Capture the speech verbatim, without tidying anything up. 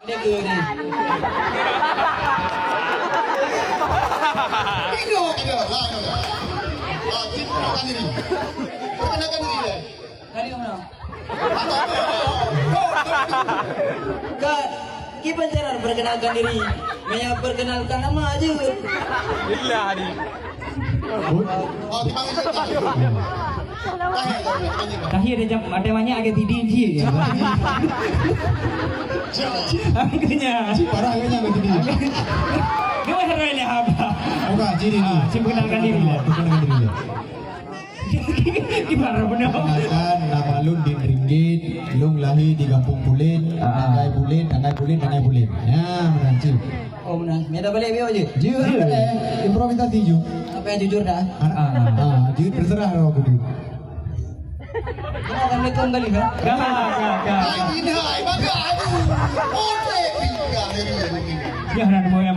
Ini ke ni? Ini ke? Ah, kita makan diri. Perkenalkan diri, eh. Tadi mana? Ka, kiban cara perkenalkan diri. Menya perkenalkan nama aja. Lillah ni. Tahir dia jam ada banyak ada didi dia. Makanya. Cik parah kan yang didi. Dia ada ni apa? Oke, jadi ni. Ah, cik perkenalkan diri lah. Perkenalkan diri lah. Gimana benar? Perkenalkan, nama lôn Din Ringgit, lôn lahir di Gampông Pulen, Ah. Tanggai Pulen, Tanggai Pulen, Tanggai Pulen. Ya, benar, cik. Oh, benar. Ni dah balik biar je. Je, je. Improvisasi je. Apa yang jujur dah? Ah, ah, je terserah lah aku tu. Assalamualaikum kali, ha? Gah, gah, gah. Hai, Din, hai, bangga aku. Oh, saya bangga. Ya, nak dua yang